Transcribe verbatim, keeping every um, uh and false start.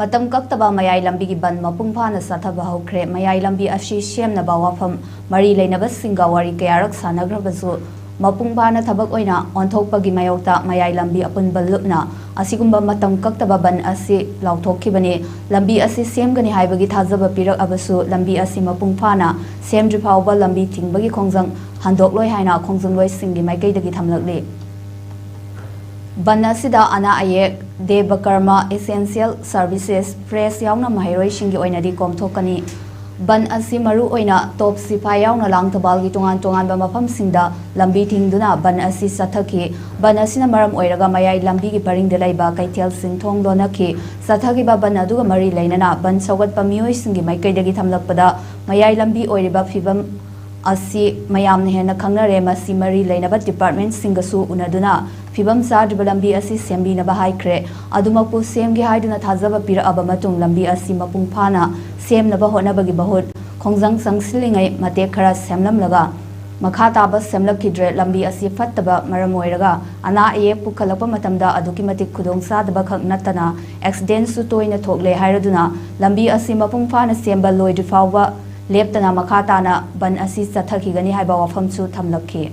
ꯃꯇꯝ ꯀꯛꯇꯕ ꯃꯌꯥꯏ ꯂꯝꯕꯤꯒꯤ ꯕꯟ ꯃꯄꯨꯡ ꯐꯥꯅ ꯆꯠꯊꯕ ꯍꯧꯈ꯭ꯔꯦ꯫ ꯃꯌꯥꯏ ꯂꯝꯕꯤ ꯑꯁꯤ ꯁꯦꯝꯅꯕ ꯋꯥꯐꯝ ꯃꯔꯤ ꯂꯩꯅꯕꯁꯤꯡꯒ ꯋꯥꯔꯤ ꯀꯌꯥꯔꯛ ꯁꯥꯟꯅꯈ꯭ꯔꯕꯁꯨ, ꯃꯄꯨꯡ ꯐꯥꯅ ꯊꯕꯛ ꯑꯣꯏꯅ ꯑꯣꯟꯊꯣꯛꯄꯒꯤ ꯃꯥꯌꯣꯛꯇ ꯃꯌꯥꯏ ꯂꯝꯕꯤ ꯑꯄꯨꯟꯕ ꯂꯨꯞꯅ ꯑꯁꯤꯒꯨꯝꯕ ꯃꯇꯝ ꯀꯛꯇꯕ ꯕꯟ ꯑꯁꯤ ꯂꯥꯎꯊꯣꯛꯈꯤꯕꯅꯤ꯫ ꯂꯝꯕꯤ ꯑꯁꯤ ꯁꯦꯝꯒꯅꯤ ꯍꯥꯏꯕꯒꯤ ꯊꯥꯖꯕ ꯄꯤꯔꯛꯑꯕꯁꯨ, ꯂꯝꯕꯤ ꯑꯁꯤ ꯃꯄꯨꯡ ꯐꯥꯅ ꯁꯦꯝꯗ꯭ꯔꯤ ꯐꯥꯎꯕ ꯂꯝꯕꯤ ꯊꯤꯡꯕꯒꯤ ꯈꯣꯡꯖꯪ ꯍꯟꯗꯣꯛꯂꯣꯏ ꯍꯥꯏꯅ ꯈꯣꯡꯖꯪꯂꯣꯏꯁꯤꯡꯒꯤ ꯃꯥꯏꯀꯩꯗꯒꯤ ꯊꯝꯂꯛꯂꯤ꯫ ꯕꯟ ꯑꯁꯤꯗ ꯑꯅꯥ ꯑꯌꯦꯛ, ꯗꯦꯕ ꯀꯔꯃ, essential services, press ꯌꯥꯎꯅ ꯃꯍꯩꯔꯣꯏꯁꯤꯡꯒꯤ ꯑꯣꯏꯅꯗꯤ ꯀꯣꯝꯊꯣꯛꯀꯅꯤ꯫ ꯕꯟ ꯑꯁꯤ ꯃꯔꯨ ꯑꯣꯏꯅ ꯇꯣꯞ ꯁꯤꯐꯥꯏ ꯌꯥꯎꯅ ꯂꯥꯡꯊꯕꯥꯜꯒꯤ ꯇꯣꯉꯥꯟ ꯇꯣꯉꯥꯟꯕ ꯃꯐꯝꯁꯤꯡꯗ ꯂꯝꯕꯤ ꯊꯤꯡꯗꯨꯅ ꯕꯟ ꯑꯁꯤ ꯆꯠꯊꯈꯤ꯫ ꯕꯟ ꯑꯁꯤꯅ ꯃꯔꯝ ꯑꯣꯏꯔꯒ ꯃꯌꯥꯏ ꯂꯝꯕꯤꯒꯤ ꯄꯔꯤꯡꯗ ꯂꯩꯕ ꯀꯩꯊꯦꯜꯁꯤꯡ ꯊꯣꯡ ꯂꯣꯟꯅꯈꯤ꯫ ꯆꯠꯊꯈꯤꯕ ꯕꯟ ꯑꯗꯨꯒ ꯃꯔꯤ ꯂꯩꯅꯅ ꯕꯟ ꯁꯧꯒꯠꯄ ꯃꯤꯑꯣꯏꯁꯤꯡꯒꯤ ꯃꯥꯏꯀꯩꯗꯒꯤ ꯊꯝꯂꯛꯄꯗ, ꯃꯌꯥꯏ ꯂꯝꯕꯤ ꯑꯣꯏꯔꯤꯕ ꯐꯤꯕꯝ ꯑꯁꯤ ꯃꯌꯥꯝꯅ ꯍꯦꯟꯅ ꯈꯪꯅꯔꯦ꯫ ꯃꯁꯤ ꯃꯔꯤ ꯂꯩꯅꯕ ꯗꯤꯄꯥꯔꯠꯃꯦꯟꯠꯁꯤꯡꯒꯁꯨ ꯎꯅꯗꯨꯅ ꯐꯤꯕꯝ ꯆꯥꯗ꯭ꯔꯤꯕ ꯂꯝꯕꯤ ꯑꯁꯤ ꯁꯦꯝꯕꯤꯅꯕ ꯍꯥꯏꯈ꯭ꯔꯦ꯫ ꯑꯗꯨꯃꯛꯄꯨ ꯁꯦꯝꯒꯦ ꯍꯥꯏꯗꯨꯅ ꯊꯥꯖꯕ ꯄꯤꯔꯛꯑꯕ ꯃꯇꯨꯡ, ꯂꯝꯕꯤ ꯑꯁꯤ ꯃꯄꯨꯡ ꯐꯥꯅ ꯁꯦꯝꯅꯕ ꯍꯣꯠꯅꯕꯒꯤ ꯃꯍꯨꯠ, ꯈꯣꯡꯖꯪ ꯆꯪꯁꯤꯜꯂꯤꯉꯩ ꯃꯇꯦꯛ ꯈꯔ ꯁꯦꯝꯂꯝꯂꯒ ꯃꯈꯥ ꯇꯥꯕ ꯁꯦꯝꯂꯛꯈꯤꯗ꯭ꯔꯦ꯫ ꯂꯝꯕꯤ ꯑꯁꯤ ꯐꯠꯇꯕ ꯃꯔꯝ ꯑꯣꯏꯔꯒ ꯑꯅꯥ ꯑꯌꯦꯛ ꯄꯨꯈꯠꯂꯛꯄ ꯃꯇꯝꯗ ꯑꯗꯨꯛꯀꯤ ꯃꯇꯤꯛ ꯈꯨꯗꯣꯡ ꯆꯥꯗꯕ ꯈꯛ ꯅꯠꯇꯅ ꯑꯦꯛꯁꯤꯗꯦꯟꯁꯨ ꯇꯣꯏꯅ ꯊꯣꯛꯂꯦ ꯍꯥꯏꯔꯗꯨꯅ, ꯂꯝꯕꯤ ꯑꯁꯤ ꯃꯄꯨꯡ ꯐꯥꯅ ꯁꯦꯝꯕ ꯂꯣꯏꯗ꯭ꯔꯤ ꯐꯥꯎꯕ ꯂꯦꯞꯇꯅ ꯃꯈꯥ ꯇꯥꯅ ꯕꯟ ꯑꯁꯤ ꯆꯠꯊꯈꯤꯒꯅꯤ ꯍꯥꯏꯕ ꯋꯥꯐꯝꯁꯨ ꯊꯝꯂꯛꯈꯤ꯫